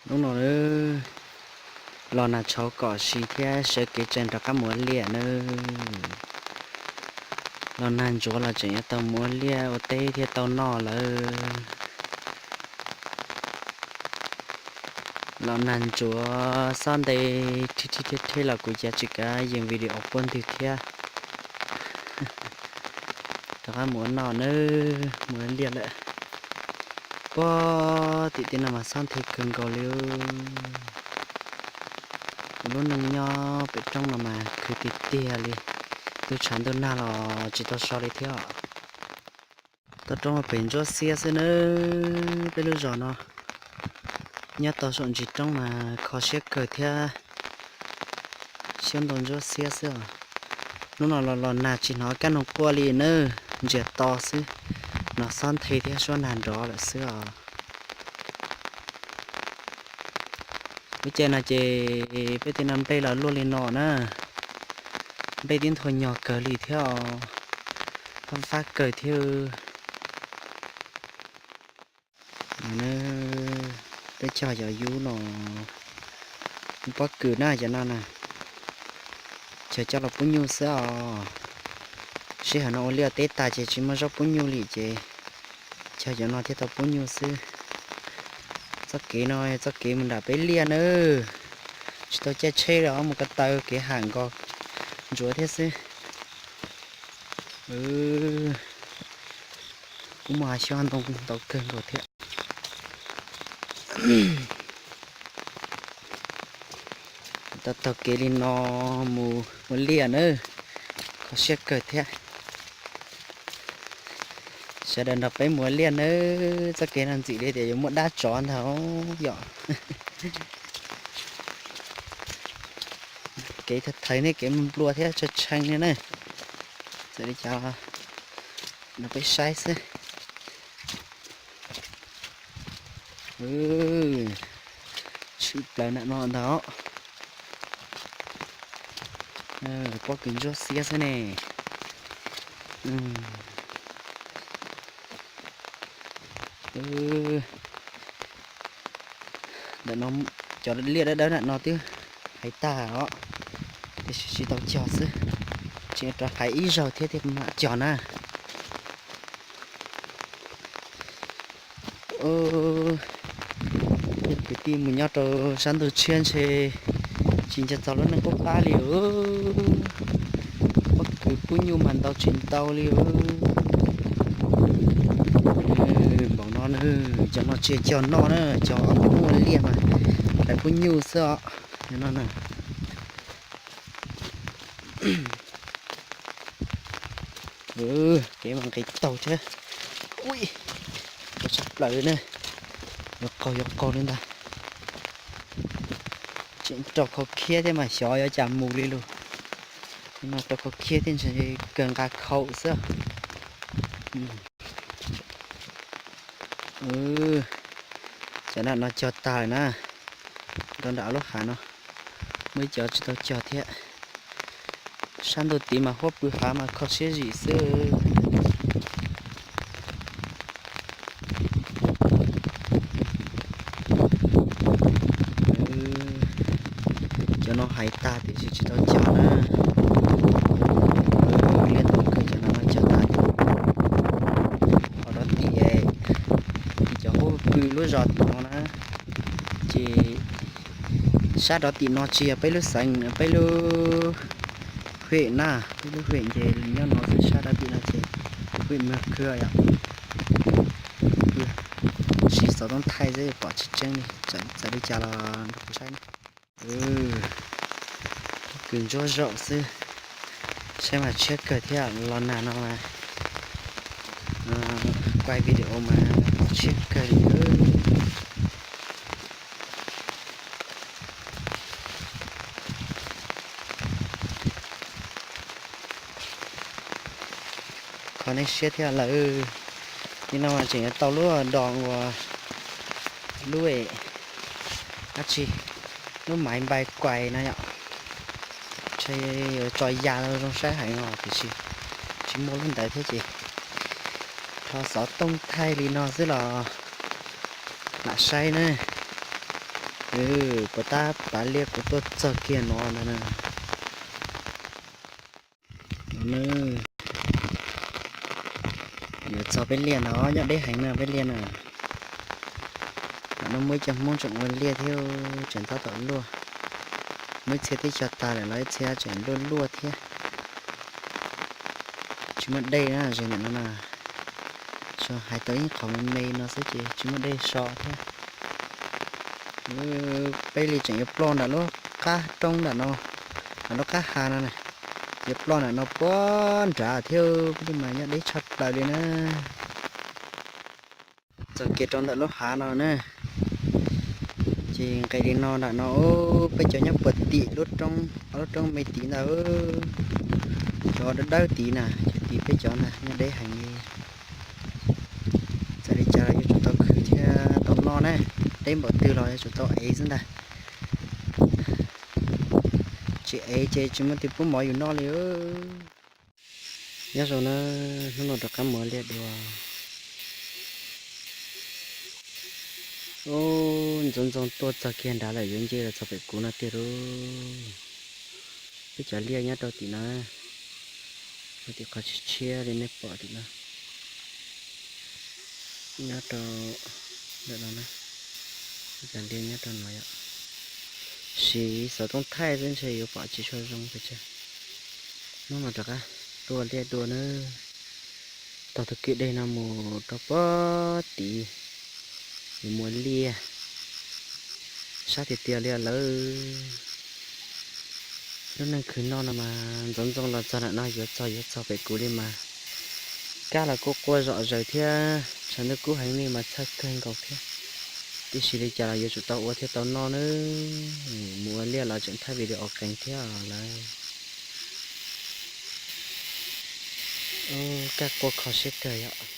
Hnub no los nag tshauv kom si thiab sawv kev tsees rov qab mus ua liaj nawb. Los nag ntsuav los tseem yuav tau mus ua liaj ua teb thiaj tau noj lawm. Los nag ntsuav xob nthe rhib rhib rheb rheb los kuv cav tsis kav yees video puab ntwg thiab. Rov qab mus ua noj nawb, mus ua liaj lawm. Puag tim tej no mas xob nthe kawg nkaus li. Kuv lub neej nyob pem roob no mas khwv tiag tiag li, ntuj tshav ntuj nag los tsis tau so li thiab. Toj roob pem ntsuab xiab xwb nawb, peb lub zos no nyob tau saum ntsis roob mas kho siab kawg thiab. Siab ntau ntsuab xiab xwb os. Hnub no los los nag tsis hnov kab noog quaj li nawb, ntsiag to xwb, hnov xob nthe thiab suab nag nrov lawm xwb os. Lub caij no ces peb tej no nplej los luaj li no na, nplej tib nthua nyog kawg li thiab os, fab fab kawg thiab. Peb cog cov yub no, pob kws na cov no na, cog coj los pub nyuj xwb os. Sij hawm no ua liaj teb tas ces tsis muaj zaub pub nyuj li ces cog cov no thiaj tau pub nyuj xwb. Txoj kev no txoj kev mus nram peb liaj nawb, tsis tau caij tsheb los mus ko taw kev ham nkos ntsuav thiab xwb. Kuj muaj hav xyoob ntoo ntau kawg nkaus thiab. Tau taug kev li no mus ua liaj nawb, kho siab kawg thiab. Sawv daws nrog peb mus ua liaj nawb, txoj kev no ntxim li tias yuav muaj dab tsov ntag yom. Kev thawv thawv ne, kev nplua thiab tshee tshee li na. Txawm li cas los peb saib xwb. Tshwm plaws nram no ntag. Pob kws ntsuab xiab xwb ne. Ntawm no cov liaj dawb dawb nram no twb hais tag os, tiam sis tsis tau cog xwb, tseem rov hais ib zaug thiab thiaj mam cog na. Kwv tij mus nyob rau sab ntug tshiab ntshe tsis nco txog lub neej qub qab li os. Pob kws pub nyuj mas ntau tsis ntau li os. Npaum no na, cov no tsis yog cog noj na, cog pub ua liaj mas hlais pub nyuj xwb os. No na, kev mas nqis taug thiab. Ui, tshaj plaws li na, yuav qaug yuav qaug li ntag. Tseem rau khau khiab thiab mas xyov yuav cas mus li lus. No rau khau khiab thiab ntshe kawg nqa khau xwb. Cov nram no cog tag lawm na, rau nram lub hav no muaj ib cov tsis tau cog thiab. Sab ntuj tid mas huab pw hav mas kho siab zim xwb. Cov no hais tag tiam sis tsis tau cog na. Liab ntoo kawg cov no cog tag. Qhov rov tim, cov huab pw lub zos tim no na, ces sab rov tim no tsis yog peb lub xeev, peb lub huyện na, peb lub huyện ces nyob no xwb, sab rov tim no ces huyện Mường Khương yom. Kuv siv xov tooj thaij xwb pom tsis tseeb li, txawm li cas los nrog kuv saib na. Kws ntsuab zaum xwb, saib mas tshiab kawg thiab, los nag no mas kuaj video mas tshiab kawg li. Kho nej siab thiab lawm. Nim no mas tseem yuav tau lub dos uas lub dab tsi, lub maiv npai kuais no yom. Ntshe yuav tso ya zoo saib heev os, tiam sis tsis muaj lub ntawd thiab ces rho xov tooj thaij li no xwb los lam saib na. Puas tab pav liaj kuv tuaj txog kiag no ntag na. No na, yuav txog peb liaj ntag, nyob deb heev na peb liaj na. Tam no muaj ib co Hmoob tseem ua liaj thiab tseem tab tom luaj. Muaj ib txhia twb xyov tag lawm los ib txhia tseem luaj luaj thiab. Tsis muaj dej na, ze ntawm no na. Tsuas hais tau ib qho me me no xwb ces tsis muaj dej so thiab. Peb li tseem yuav ploj nram lub qab roob nram no, nram lub qab ha no na. Yuav ploj nram no puag nrad thiab, peb li mas nyob deb tshaj plaws li na. Txog kiag rau ntawm lub hav no na, ces nqes li no nram no, peb cov nyob puag tim lub roob, ob lub roob me tid ntag. Cov dawb dawb tid na, cov tid peb cov ntag, nyob deb heev li. Txawm li cas los yuav tsum tau khwv thiab tau noj na, deb npaum twg los yuav tsum tau ev xwb ntag. Tsis ev ces tsis muaj tus pub mov yus noj li. Nyob zoo na, hnub no rov qab mus ua liaj dua. Ub, ntxoov ntxoo tuaj txog kiag nrad lawm yuav nce los txog pem kuv no tiag lauj. Peb cov liaj nyob rau tim no, rau tim qhov tshiab tshiab li nej pom tim no. Nyob rau ntawm no na, peb cov liaj nyob rau no yom. Siv xov tooj thaij xwb ntshe yuav pom tsis tshua zoo pes tsawg. Hnub no rov qab tuaj ua liaj dua na. Taug tus kwj deg no mus rau puag tid, yuav mus ua liaj. Sab tiag tiag li lawm. Lub neej khwv noj no mas ntxoov ntxoo los txog nram no yuav txog yuav txog pem kuv li mas. Kab los kuj quaj zom zaws thiab, tshav ntuj kub heev li mas txhawj kawg nkaus thiab. Tiam sis li cas los yuav tsum tau ua thiaj tau noj nawb. Mus ua liaj los tseem thaij video qees thiab lawm. Kab quaj kho siab kawg yom.